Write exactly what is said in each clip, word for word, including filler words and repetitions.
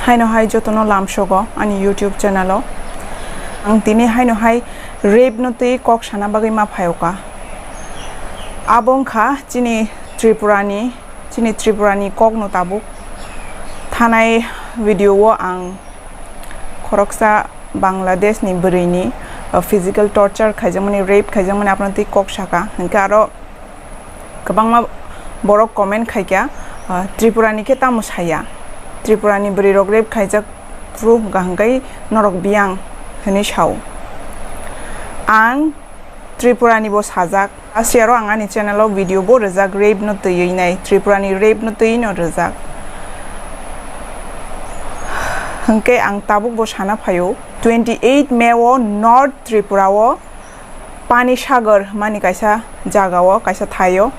Haino hai jotono lamsogo ani YouTube channel o. Ang tini haino hai rape no twi kok sana bagwi ma phaio ka. Abo wngkha chini Tripura ni, chini Tripura ni kok no tabuk. Thanai video o ang khoroksa Bangladesh ni bwrwi ni, uh, physical torture khaijakmani, rape khaijakmani abono twi kok saka. Hinkhe aro kwbangma borok comment khaikha, ah, Tripura ni khe tamo saya? Tripura ni bwrwi rok rape khaijak phuru hwnkha hwnkhe norok biyang hinwi sao. Ang Tripura ni bo sajak. Last year o ang ani channel o video bo rwjak, rape no twiwi nai, Tripura ni rape no twiwi no rwjak. Hwnkhe ang tabuk bo sana phaio, twenty eight May o North Tripura o Pani Sagar hwnmani kaisa jagao, kaisa thaio.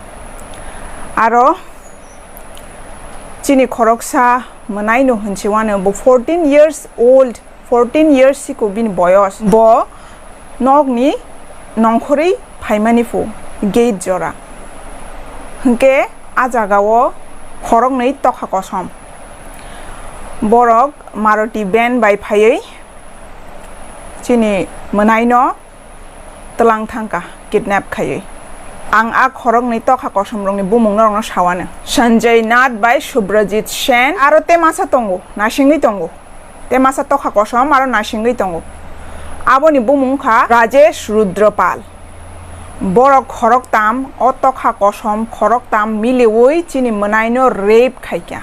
Aro chini khoroksa mwnaino hinsiwano, bo fourteen years old, fourteen years siko bini boyos. Bo nokni nongkhorwi phaimani phu gate jora. Hinkhe a jagao khoroknwi tokha kosom. Borok Maruti van bai phaiwi chini mwnaino twlang thangkha, kidnap khaiwi. Ang a khoroknwi tokha kosomrokni bumung norokno sawano. Sanjay Nath bai Subrajit Sen aro te masa tongo, nasingwi tongo. Te masa tokha kosom aro nasingwi tongo. Aboni bumung wngkha Rajesh Rudra Pal. Borok khoroktam, o tokha kosom khoroktam miliwi chini mwnaino rape khaikha.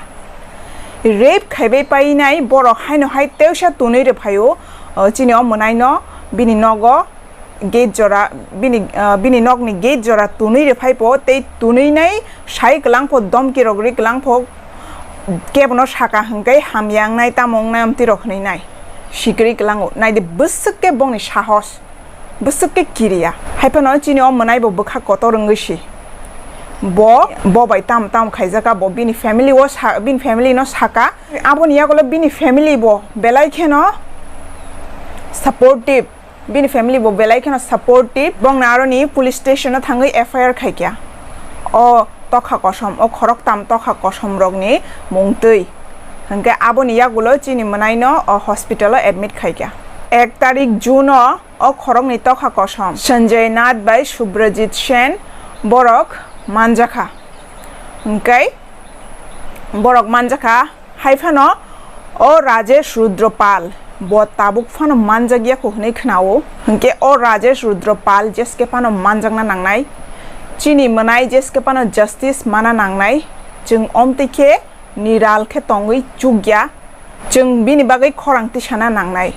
Rape khaibai painai borok haino hai teusa tunwi rwphaio, o chini o mwnaino bini nogo gate jora, bini, ah, bini nokni gate jora tunwi rwphai pho, tei tunwi nai sai kwlang pho, domki rok ri kwlang pho, kebono saka hwnkhe hamya wngnai, tamo wngnai, amtwi rok hwnwi nai. Sikri kwlango, naidi bwswk khe bongni sahos, bwswk khe kiriya. Hai phano chini o mwnai bo bwkha kotor wngwi si. Bo, bo bai tam tam khaijaka, bo bini family o sa, bini family no saka. Aboni yagulo bini family bo belai kheno supportive. Bini family bo belai kheno supportive. Bongni aroni police station o thangwi F I R khaikha. O tokha kosom, o khoroktam tokha kosom rokni mungtwi. Hwnkhe aboni yagulo chini mwnaino o hospital o admit khaikha. Ek tarik June o, o khoroknwi tokha kosom Sanjay Nath bai Subrajit Sen borok manjakha. Hwnkhe borok manjakha. Hai phano o Rajesh Rudra Pal bo tabuk phano manjak ya kho hwnwi khnao. Hinkhe o Rajesh Rudra Pal jeske phano manjakna nangnai. Chini mwnai jeske phano justice mana nangnai. Chwng omtwi khe niral khe tongwi chukya. Chwng bini bagwi khorang tisana nangnai.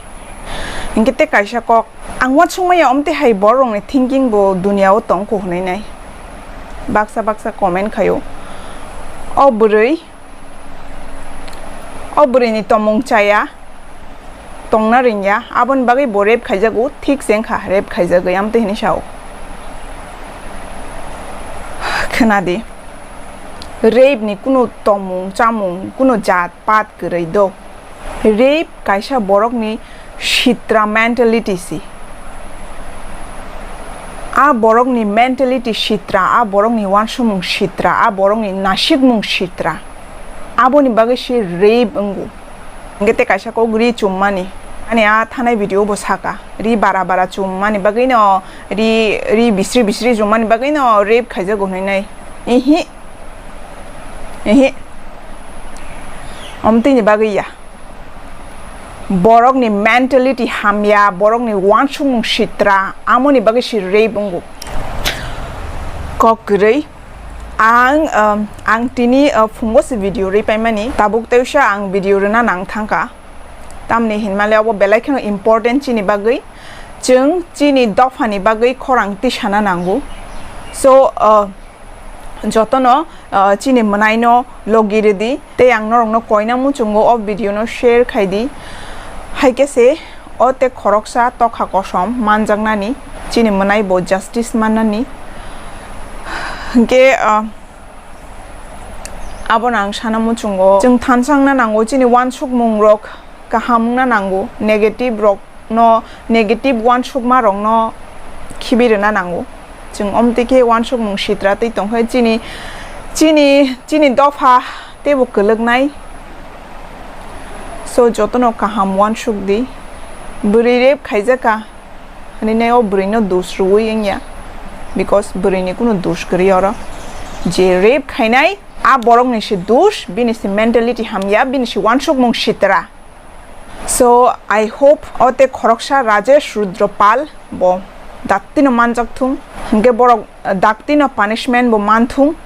Hinkhe tei kaisa kok, ang uansukmaya omtwi hai borokni thinking bo duniya o tong kho hwnwi nai. Baksa baksa comment khaio. O bwrwi O bwrwini tongmung chaya, tongna ringya, aboni bagwi bo rape khaijago, thik se wngkha, rape khaijagwi, amtwi hinwi sao. Khwnadi, rape ni kunu tongmung, chamung, kunu jat, pat kwrwi do. Rape kaisa borokni sitra mentality si. A borokni mentality sitra, a borokni uansukmung sitra, a borokni nasikmung sitra. Aboni bagwi se rape wngo. Hinkhe tei kaisa kok ri chummani. Ani a thanai video bo saka. Ri bara bara chummani bagwi no, ri, ri bisri bisri chummani bagwi no rape khaijago hinwi nai. Ihi. Ihi. Omtwini bagwi ya. Borokni mentality hamya, borokni uansukmung sitra, amoni bagwi se rape wngo. Kok kwrwi, ang, um, ang tini, uh, phungo se video rwi paimani, tabuk teisa ang video rwna nang thangkha. Tamni hinmale obo belai kheno important chini bagwi. Chwng chini dophani bagwi khorang tisana nango. So, uh, jotono, ah, chini mwnaino logi rwdi. Tei ang norokno koina muchungo o video no share khaidi. Hai khe se o tei khoroksa tokha kosom manjaknani, chini mwnai bo justice mannani. Hinkhe, ah, abono ang sana muchungo, chwng thansangna nango, chini uansukmung rok kaham wngna nango, negative rok no, negative uansukma rokno khibi rwna nango. Chwng omtwi khe uansukmung sitra twi tongkhe chini, chini, chini dopha teibo kwlwknai. So jotono kaham wansuk di. Bwrwi rape khaijaka hinwi nai o bwrwino dos rwui wngya, because bwrwini kunu dos kwrwi oro. Je rape khainai, a borokni se dos, bini se mentality hamya, bini se wansukmung sitra. So I hope o tei khoroksa Rajesh Rudra Pal bo daktino manjak thung, hinkhe borok daktino punishment bo man thung,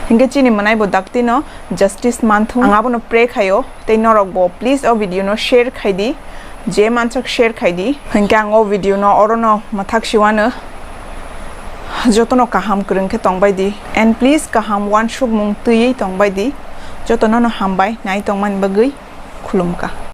hinkhe chini mwnai bo daktino justice man thung. Ang abono pray khaio, tei norok bo please o video no share khai di, je mansak share khai di. Hinkhe ang o video no orono mwthak siwano, jotono kaham kwrwng khe tongbai di, and please kaham wansukmung twiwi tongbai di. Jotono no hambai nai tongmani bagwi, khulumkha.